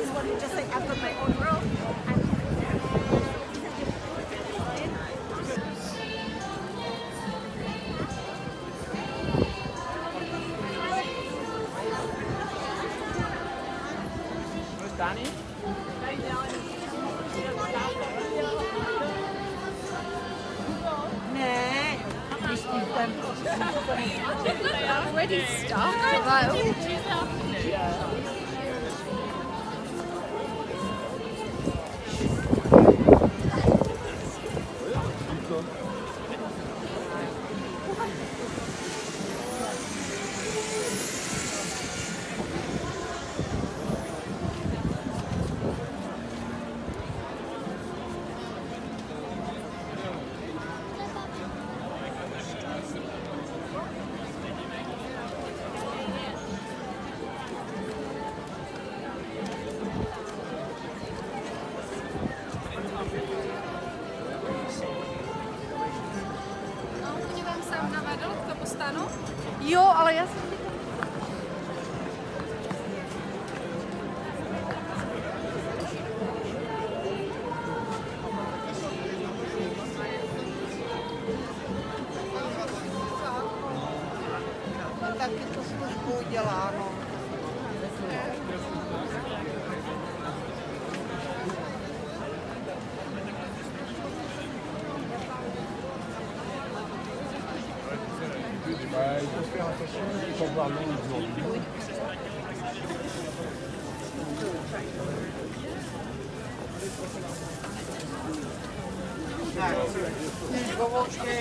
This one who just say, "I've got my own world." I'm Where's Danny? Ne, když tím ten Already stuck. I'm like, oh. No, podívám se navedl k tomu stanu. Jo, ale já jsem Taky tu službu udělá, no. Bah, il faut faire attention, il faut voir l'eau aujourd'hui. Vovočky.